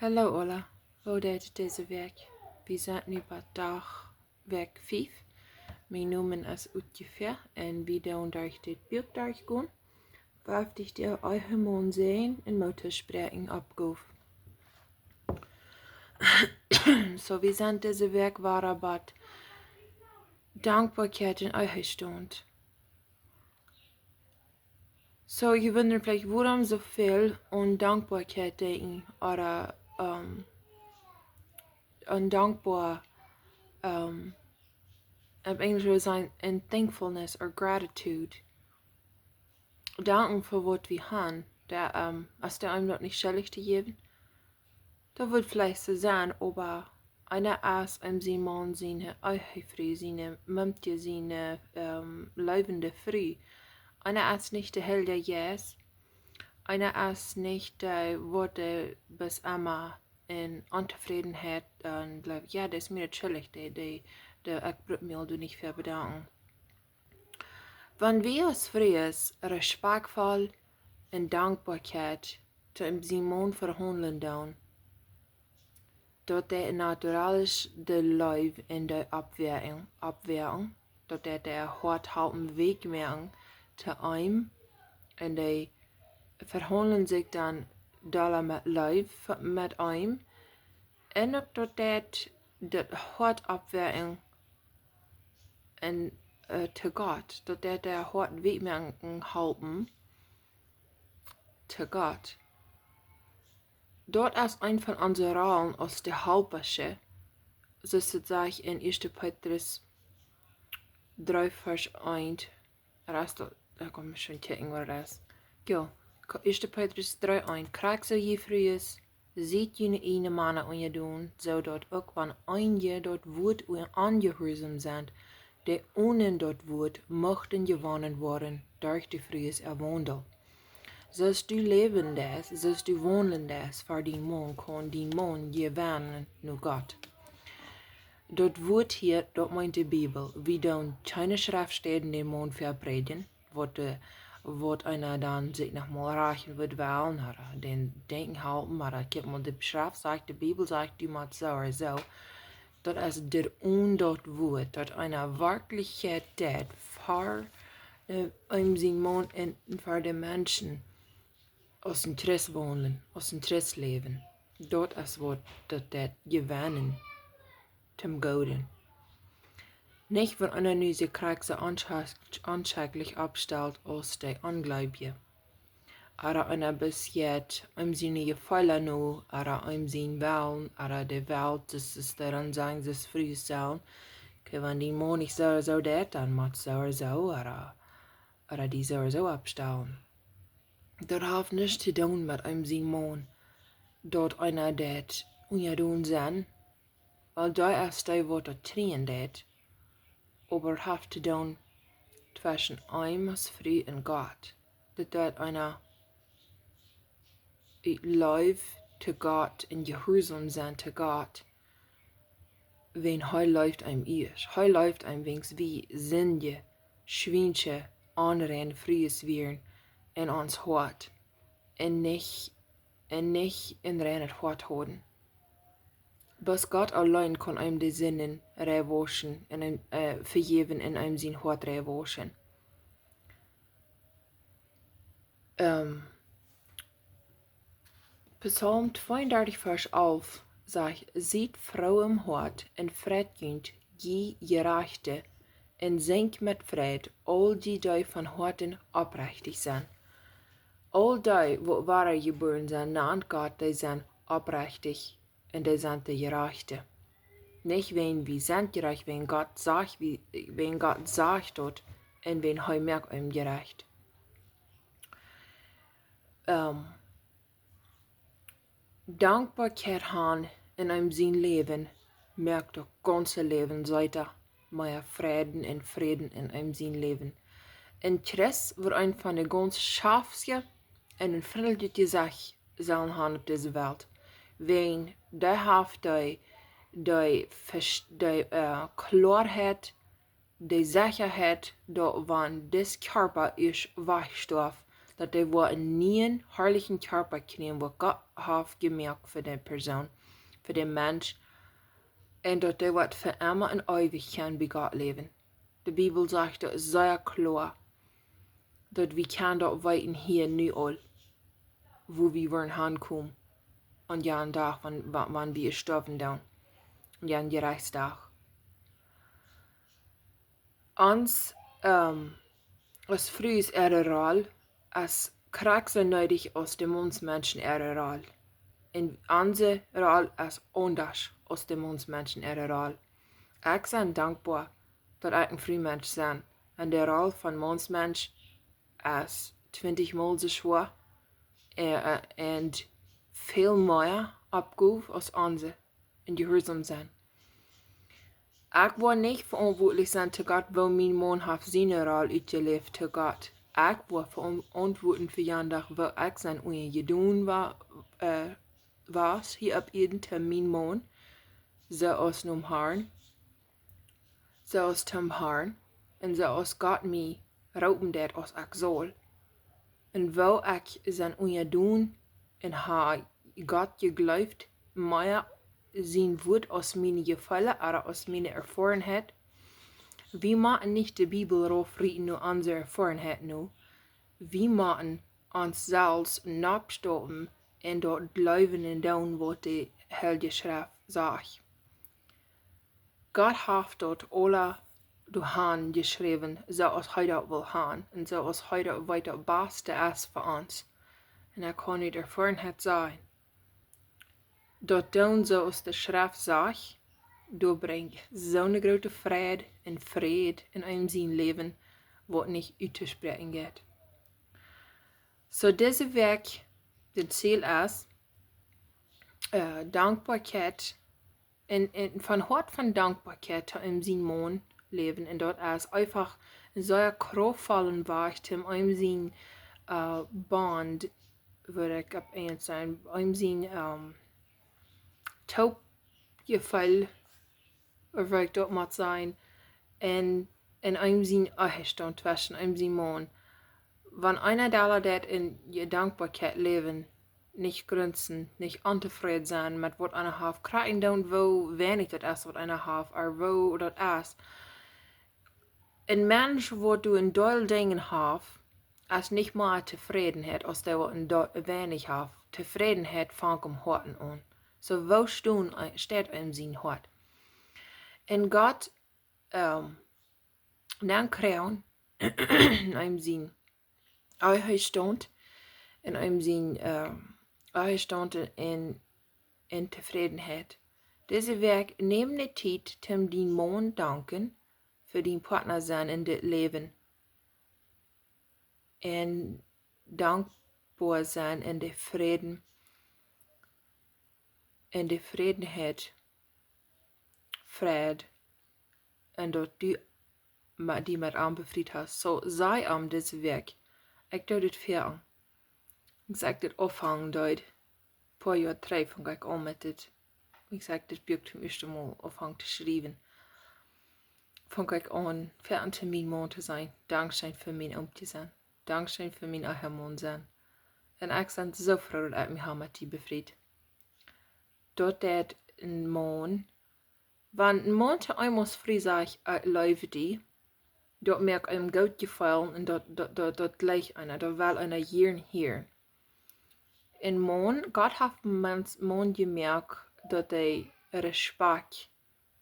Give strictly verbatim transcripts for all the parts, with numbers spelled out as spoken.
Hallo aula, woo jeit et dise Wäakj? Wie sent nu bie Dach, Wäakj fief. Mien Nomen es Utjefäa un wie doonen derch dit Buak derchgonen. Woa ekj die Ehe, Maun, Säajen un Moot toospräakjen, Oppgow. Soo, wie sent dise Wäakj wada bie Dankboakjeit un Ehestaunt. Soo, jie wundren veleicht, wuarom soo väl aun Dankboakjeit denkjen, ooda, ähm, aun dankboa, ähm, opp Enjlisch wudd sajen, in thankfulness or gratitude. Danken fa waut wie han. Dee, ähm, aus dee eenem daut nich schuldich to jäwen, daut wudd veleicht soo sennen, oba eena es eenem sien Maun, siene Ehefru, siene Mumkje, siene, ähm, läwende Fru. Eena es nich de Heilje Jeist. Eena es nich dee, waut dee bloos emma en Ontofrädenheit un jleeft, jo, dee es mie daut schuldich, dee, dee, dee, ekj bruk mie aul doa nich fa bedanken. Wan wie aus Frues respektvoll un Dankboakjeit to eenem sien Maun vehaundlen doonen, daut dee automatisch de Leew un de Oppwäakjunk, Oppwäakjunk, daut dee äa Hoat halpen weakj moaken to eenem, un dee vehaundlen sikj dan dolla met Leew met eenem, un uk daut dee daut Hoat oppwäakjen un, äh, to Gott, daut dee äa Hoat weakj moaken halpen to Gott. Daut es eent von onse Rollen aus de Halpasche, soo aus et sajcht en Ieeschte Petrus dree Varsch eent. Daut es daut, doa kaun eena schwoa kjikjen, wua daut es. Jo, Ko-, Ieeschte Petrus dree eent. Krakjt soo, jie Frues, siet june ieejne Mana unjadon, soo daut uk wan eenje daut Wuat u-, onjehuarsom sent, dee onen daut Wuat muchten jewonnen woaren derch de Frues äa Waundel. Soo aus du läwen deist, soo aus du waundlen deist fa dien Maun, kaun dien Maun jewennen no Gott. Daut Wuat hia, daut meent de Bibel. Wie doonen kjeene Schreftstäden dän Maun väaprädjen, waut, äh, waut eena dan sikj noch mol rajchten wudd wellen, ooda dän denkjen halpen, ooda kjikj mol, de Schreft sajcht, de Bibel sajcht, du motst soo ooda soo. Daut es dit, onen daut Wuat, daut eena werkjlich jeit fa, äh, eenem sien Maun un fa de Menschen aus een Christ waundlen, aus een Christ läwen. Daut es waut daut, daut jewennen toom Gooden. Nich wan eena nu sikj krakjt soo onschak-, onschakjlich oppstalt aus de Onjleewje. Ooda eena bloos jeit eenem siene Jefeelen no, ooda eenem sien Wellen, ooda de Welt, daut es, dee dan sajen, daut Frues sellen: Okay, wan dien Maun nich soo, soo deit, dan motst soo ooda soo, ooda, ooda die soo ooda soo oppstalen. Daut haft nuscht to doonen met eenem sien Maun, daut eena daut unjadon sennen, wiels dee es dee, waut daut kjrieen deit, oba daut haft to doonen tweschen eenem aus Fru un Gott. Daut, daut eena ut Leew to Gott un jehuarsom sennen to Gott, wan hee leeft eenem ieescht. Hee leeft eenem, wiels wie sindje, schwiensche, onreine Frues wieren en ons Hoat un nich, un nich een reinet Hoat hauden. Bloos Gott auleen kaun eenem de Sinden reinwauschen un eenem, äh, vejäwen un eenem sien Hoat reinwauschen. Ähm, Psalm tweeundartich Varsch alf sajcht: Siet froo em Hoat un freit junt, jie Jerajchte, un sinjt met Freid, aul jie, dee von Hoaten oprechtich sent. Aul dee, waut wadajebuaren sent, nant Gott, dee sent oprechtich un dee sent de Jerajchte. Nich wan wie sent jerajcht, wan Gott sajcht, wie, wan Gott sajcht daut un wan hee moakt eenem jerajcht. Ähm, Dankboakjeit han en eenem sien Läwen moakt daut gaunze Läwen seeta, mea Fräd un Fräd en eenem sien Läwen. Een Christ woat eent von de gaunz schaftste un een frintlichstet Jesecht sellen han opp dise Welt. Wan dee haft dee, dee Ves-, dee, äh, Kloaheit, de Sechaheit, daut wan dis Kjarpa es wajchjestorwen, daut dee woat een nieen, harlichen Kjarpa kjrieen, waut Gott haft jemoakt fa dee Persoon, fa dän Mensch. Un daut dee woat fa emma un eewich kjennen bie Gott läwen. De Bibel sajcht daut sea kloa, daut wie kjennen daut weeten hia nu aul, wua wie woaren hankomen aun dän Dach, wan, wan, wan wie stoawen doonen, aun dän Jerechtsdach. Ons, ähm, aus Frues äare Roll es krakjt soo needich aus de Maunsmenschen äare Roll. Un onse Roll es aundasch aus de Maunsmenschen äare Roll. Ekj sie dankboa, daut ekj een Frumensch sie. Un de Roll von Maunsmensch es twintich mol soo schwoa, äh, äh, un väl mea Oppgow aus onse, un jehuarsom sennen. Ekj woa nich veauntwuatlich sennen to Gott, woo mien Maun haft siene Roll utjeläft to Gott. Ekj woa veauntwuatlich fa jan Dach, woo ekj sie unjajedonen wa-, äh, wia hia opp Ieed to mien Maun, soo aus nom Harn, soo aus tom Harn, un soo aus Gott mie roopen deed aus ekj saul. Un woo ekj sie unjajedonen un ha Gott jejleeft, mea sien Wort aus miene Jefeelen ooda aus miene Erfoarenheit. Wie motten nich de Bibel raufrieten no onse Erfoarenheit no. Wie motten ons selfst noppstoppen un daut jleewen un doonen, waut de Heilje Schreft sajcht. Gott haft daut aula doahan jeschräwen, soo aus hee daut well han, un soo aus hee daut weet daut baste es fa ons. Un ekj kaun ut Erfoarenheit sajen, daut doonen soo aus de Schreft sajcht, daut brinjt soone groote Freid un Fräd en eenem sien Läwen, waut nich uttospräakjen jeit. Soo dise Wäakj, daut Ziel es, äh, Dankboakjeit, un, un von Hoat von Dankboakjeit to eenem sien Maun läwen. Un daut es eefach een sea kraftvollen Wajch, om eenem sien, äh, Bond, wudd ekj opp Enjelsch sajen, eenem sien, ähm, Toopjefeel, ooda woo ekj daut mott sajen, un, un eenem sien Ehestaunt, tweschen eenem sien Maun. Wan eena dolla deit en Dankboakjeit läwen, nich grunzen, nich ontofräd sennen met waut eena haft, krakjt doonen woo weinich daut es waut eena haft, ooda woo daut es. Een Mensch, waut du een Deel Dinja hast, es nich mea Tofrädenheit aus dee, waut een Deel weinich haft. Tofrädenheit fangt em Hoat aun. Soo, woo stonen, steit eenem sien Hoat? Un Gott, ähm, dan kjrieen, eenem sien Ehestaunt, un eenem sien, ähm, Ehestaunt un, un Tofrädenheit. Dise Wäakj nemm de Tiet, om dien Maun danken, fa dien Partner sennen en dit Läwen. Un dankboa sennen en de Fräd, en de Tofrädenheit, Freid, un daut du ma-, die met am befriet hast. Soo, saj am dise Wäakj, ekj doo dit fa am. Aus ekj dit aunfangen deed, poa Joa trigj funk ekj aun met dit. Aus ekj dit Buak toom ieeschten Mol aunfunk to schriewen, funk ekj aun, fa een Termin Maun to sennen. Dankscheen fa mien Oom to sennen. Dankscheen fa mien Ehemaun sennen. Un ekj sie soo froo daut ekj mie ha met die befriet. Daut deit een Maun, wan een Maun to eenem aus Fru sajcht, ekj leew die, daut moakt eenem goot jefeelen un daut, daut, daut, daut jleicht eena, daut well eena jieren hieren. Een Maun, Gott haft een Mauns-, Maun jemoakt, daut hee Respakjt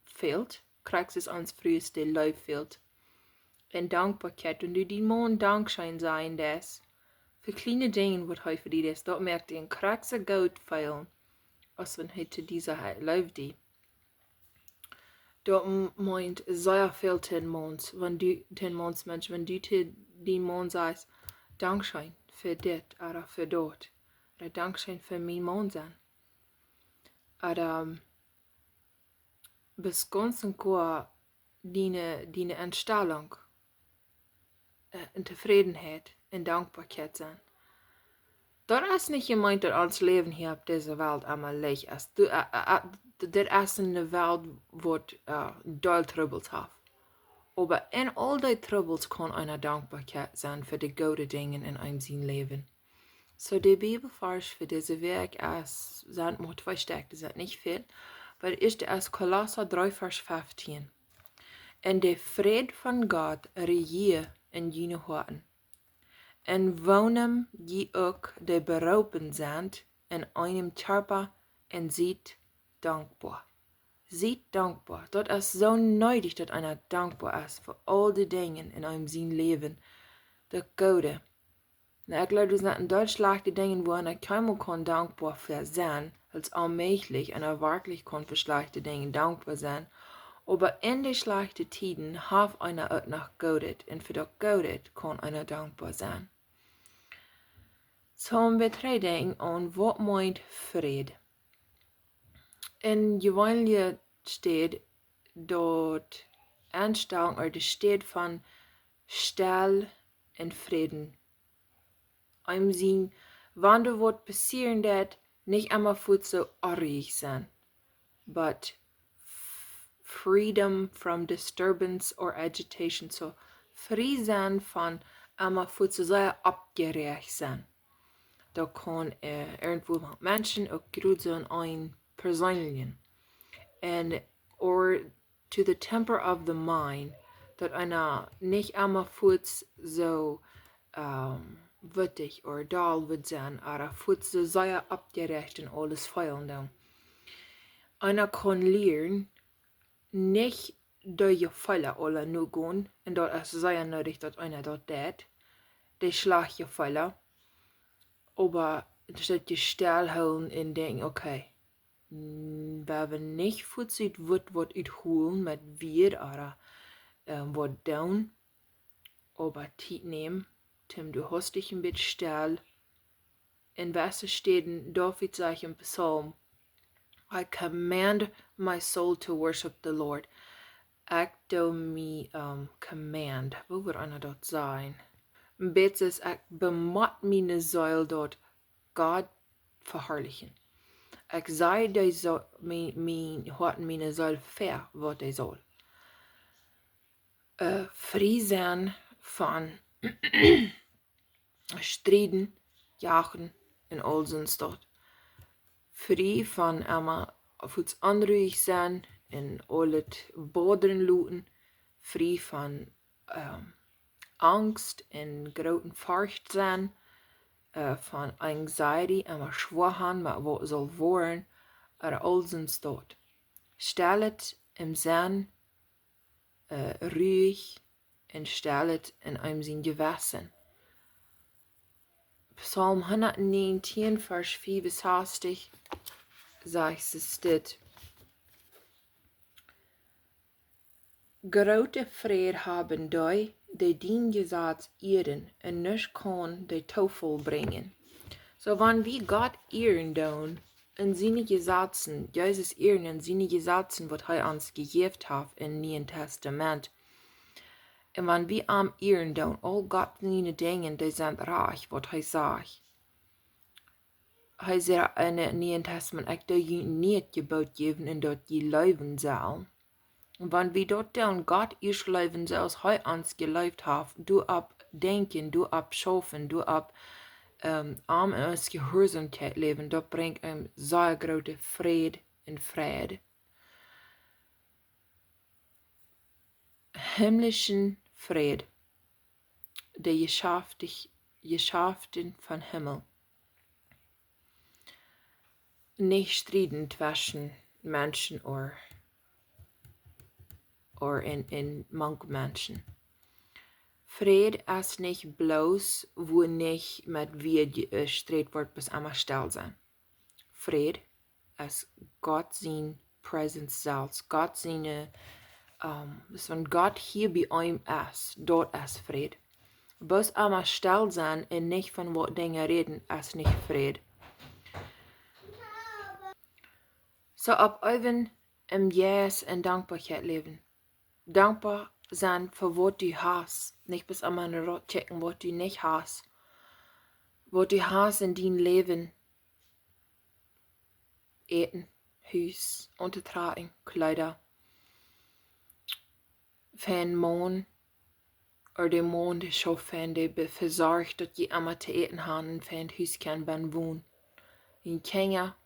fält, krakjt soo aus ons Frues de Leew fält. Un Dankboakjeit, wan du dien Maun Dankscheen sajen deist fa kjliene Dinja waut hee fa die deed, daut moakt am krakjt soo goot feelen, aus wan hee to die sajcht, ekj leew die. Daut m-, meent sea väl to een Maun, wan du, to een Maunsmensch, wan du to dien Maun sajchst, Dankscheen fa dit, ooda fa daut, ooda Dankscheen fa mien Maun sennen. Ooda, ähm, best gaunz un goa diene, diene Enstalunk, äh, en Tofrädenheit un Dankboakjeit sennen. Daut es nich jemeent daut ons Läwen hia opp dise Welt emma leicht es. Du, äh, äh, äh, dit es eene Welt waut, äh, doll Trubbels haft. Oba en aul dee Trubbels kaun eena dankboa sennen fa de goode Dinja en eenem sien Läwen. Soo, de Bibelvarsch fa dise Wäakj es, sent mau twee Stekj, daut es nich väl. Oba daut ieeschte es Kolossa dree Varsch feftieen. "Un de Fräd von Gott rejieet en june Hoaten, en woonem jie uk, dee beroopen sent, en eenem Kjarpa, un siet dankboa." Siet dankboa. Daut es soo needich, daut eena dankboa es fa aul de Dinja en eenem sien Läwen, daut goode. Nu, ekj jleew, doa sent een Deel schlajchte Dinja, wua eena kjeenmol kaun dankboa fa sennen, daut es onmäajlich, eena werkjlich kaun fa schlajchte Dinja dankboa sennen. Oba en de schlajchte Tieden haft eena uk noch goodet, un fa daut goode kaun eena dankboa sennen. Soo, wie denkjen aun, waut meent Fräd? En jeweenlich steit daut Enstonen ooda de Städ von Stell un Fräd. Eenem sien, wan doa waut passieren deit, nich emma fuaz soo onruhig sennen, but f-, freedom from disturbance or agitation. Soo, frie sennen von emma fuaz soo sea oppjeräacht sennen. Daut kaun, äh, irjentwoo mank Menschen, uk krakjt soo en eenem perseenlich. And, or to the temper of the mind, daut eena nich emma fuaz soo, ähm, wittich ooda doll woat sennen, ooda fuaz soo sea oppjeräacht un aules feelen doonen. Eena kaun lieren, nich de Jefeelen aula nogonen, un daut es sea needich, daut eena daut deit, de schlajchte Jefeelen, oba daut jie stell hoolen un denkjen, okay, mm, wie haben nich fuaz waut, waut uthoolen met Wieed ooda, ähm, waut doonen, oba Tiet nämen, toom doa hastich een bät stell. En jewesse Städen, David sajcht em Psalm, "I command my soul to worship the Lord." Ekj doo mie, ähm, command. Woo wudd eena daut sajen? Een bät es, ekj bemott miene Seel daut Gott veharlichen. Ekj saj dee soo, mien, mien Hoat, miene Seel ver, waut dee saul. Äh, frie sennen von Strieden, Jagen un aul soont daut. Frie von emma fuaz onruhig sennen un aulet bodren loten. Frie von, ähm, Angst un groote Forcht sennen, äh, von anxiety, emma schwoa han, oba waut saul woaren, ooda aul soont daut. Stell et em Sennen, äh, ruhig un stell et en eenem sien Jewessen. Psalm hundatnienuntieen, Varsch fiefunsastich, sajcht et dit: "Grooten Fräd haben dee, dee dien Jesaz ieren, un nuscht kaun dee Toofäl brinjen." Soo, wan wie Gott ieren doonen, un siene Jesazen, Jesus ieren un siene Jesazen, waut hee ons jejäft haft em Nieen Tastament. Un wan wie am ieren doonen, aul Gott siene Dinja, dee sent rajcht, waut hee sajcht. Hee säd en daut Niee Tastament, ekj doo junt nie daut Jeboot jäwen, un daut jie leewen sellen. Un wan wie daut doonen, Gott ieescht leewen, soo aus hee ons jeleeft haft, doaropp denkjen, doaropp schaufen, doaropp, ähm, am en ons Jehuarsaumkjeit läwen, daut brinjt een sea grooten Fräd un Freid. Himmlischen Fräd, de Jeschafte-, Jeschaften von Himmel. Nich Strieden tweschen Menschen or, or en, en mank Menschen. Fräd es nich bloos, wua nich met Wieed, äh, jestreit woat, bloos emma stell sennen. Fräd es Gott sien Presence selfst, Gott siene, ähm, daut wan Gott hia bie eenem es, daut es Fräd. Bloos emma stell sennen un nich von waut Dinja räden, es nich Fräd. Soo, opp eewich em Jeist en Dankboakjeit läwen. Dankboa sennen fa waut du hast. Nich bloos emma no daut kjikjen, waut du nich hast. Waut du hast en dien Läwen. Äten, Hus, Unjatrakjen, Kjleeda. fa een Maun, ooda de Maun, dee schauft fa een, dee be-, vesorcht, daut jie emma to äten haben un fa een Hus kjennen wonen. Un Kjinja,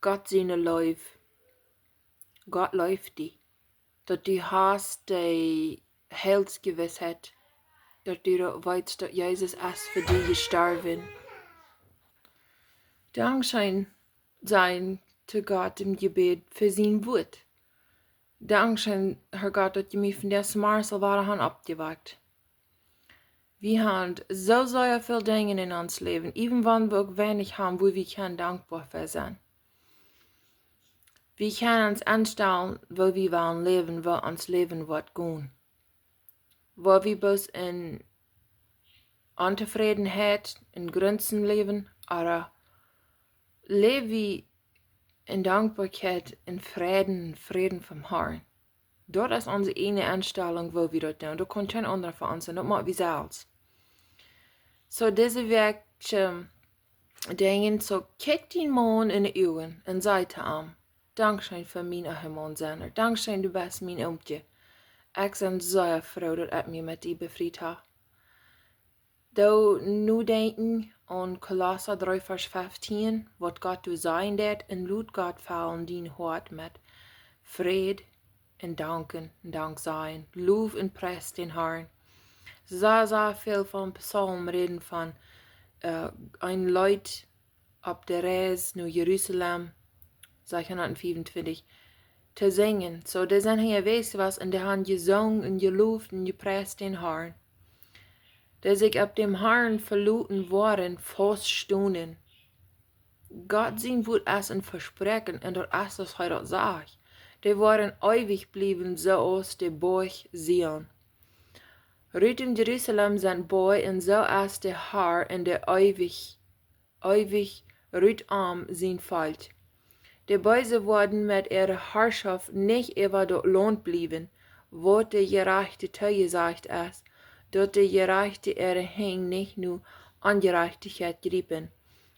Gott siene Leew, Gott leeft die. Daut du hast de Heilsgewissheit, daut du daut weetst, daut Jesus es fa die jestorwen. Dankscheen sajen to Gott em Jebäd fa sien Wuat. Dankscheen, Herr Gott, daut du mie von dise Morjes aul wada hast oppjewakjt. Wie haben soo sea väl Dinja en ons Läwen, even wan wie uk weinich haben, wua wie kjennen dankboa fa sennen. Wie kjennen ons enstalen, woo wie wellen läwen, woo ons Läwen woat gonen. Woo wie bloos en Ontofrädenheit un Grunzen läwen, ooda läw wie en Dankboakjeit, en Fräd, en Fräd vom Harn. Daut es onse eene Enstalunk, woo wie daut doonen. Daut kaun kjeen aundra fa ons sennen, daut motten wie selfst. Soo, dise Wäakj, ähm, denkjen, soo, kjikj dien Maun en de Uagen un saj to am: Dankscheen fa mien Ehemaun sennen. Dankscheen, du best mien Oomkje. Ekj sie sea froo, daut ekj mie met die befriet hab. Doo nu denkjen aun Kolossa dree Varsch feftieen, waut Gott doa sajen deed, un lot Gott fellen dien Hoat met Fräd un Danken un Danksajen, Low un Pries dän Harn. Sea, sea väl von Psalmen räden von, äh, een Leet opp de Reis no Jerusalem, sechshundatfiefuntwintich, to sinjen. Soo, dee sent hia jewast un dee haben jesungen un jelowt un jepriest dän Harn. Dee sikj opp dän Harn veloten woaren, faust stonen. Gott sien Wuat es een Vespräakjen un daut es, aus hee daut sajcht. Dee woaren eewich bliewen, soo aus de Boajch Zion. Rut om Jerusalem sent Boajch un soo es de Harr un de eewich eewich rut om sien Volkj. De Beese woaren met äare Harschoft nich äwa daut Launt bliewen, waut de Jerajchte toojesajcht es, daut de Jerajchte äare Henj nich no Onjerajchtichkjeit jriepen.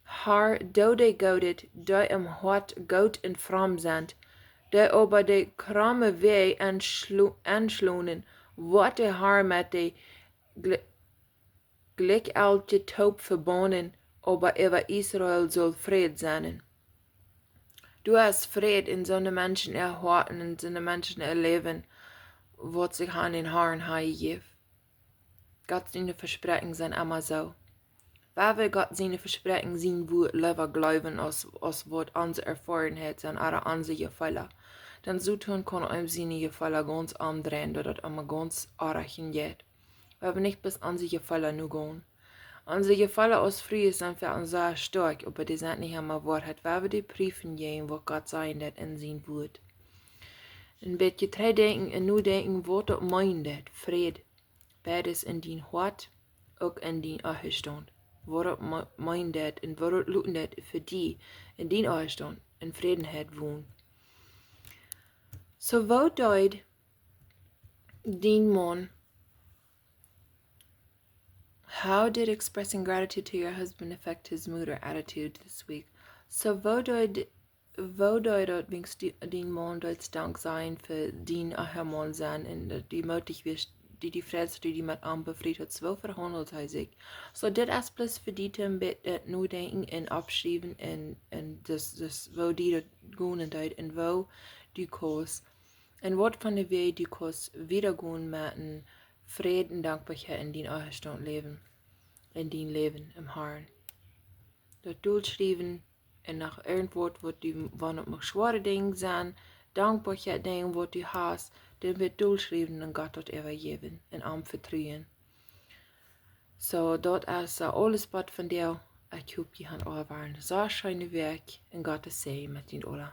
Harr, doo dee Goodet, dee em Hoat goot un fromm sent, dee oba de kromme Wäaj enschlo-, enschlonen, woat de Harr met de Gl-, jlikjjeltje toop vebaunen, oba äwa Israel saul Fräd sennen. Du hast Fräd en soone Menschen äa Hoat un en soone Menschen äa Läwen, waut sikj aun dän Harn han jejäft. Gott siene Vespräakjen sent emma soo. Wan wie Gott siene Vespräakjen, sien Wuat leewa jleewen aus, aus waut onse Erfoarenheit sent, ooda onse Jefeela, dan Soton kaun eenem siene Jefeela gaunz omdreien, daut daut emma gaunz oajch jeit. Wie haben nich bloos onse Jefeela no gonen. Onse Jefeela aus Frues sent fa ons sea stoakj, oba dee sent nich emma Woarheit. Wie haben dee Priefen jäajen waut Gott sajen deed en sien Wuat. Een bät trigj denkjen un nu denkjen, waut daut meenen deed. Fräd. Beides en dien Hoat, uk en dien Ehestaunt. Waut daut me-, meenen deed un waut daut luten deed fa die en dien Ehestaunt, en Frädenheit wonen. Soo, woo deed dien Maun, how did expressing gratitude to your husband affect his mood or attitude this week? Soo, woo deed, woo deed daut, wan du dien Maun deist Dank sajen fa dien Ehemaun sennen un daut du mootich wieescht, du die freist, daut du die met am befriet hast, woo vehaundelt hee sikj? Soo, dit es bloos fa die toom bät daut nodenkjen un oppschriewen un, un daut, daut, woo die daut gonen deed un woo du kaust un waut von de Wäaj du kaust wieda gonen met een Fräd un Dankboakjeit en dien Ehestaunt läwen, en dien Läwen em Harn. Daut dolschriewen un noch irjent waut, waut du, wan et noch schwoare Dinja sent, Dankboakjeit Dinja waut du hast, dan bät dolschriewen un Gott daut äwajäwen un am vetruen. Soo, daut es, äh, aules waut von die. Ekj hop, jie haben aula eene sea scheene Wäakj un Gott siene Säajen met junt aula.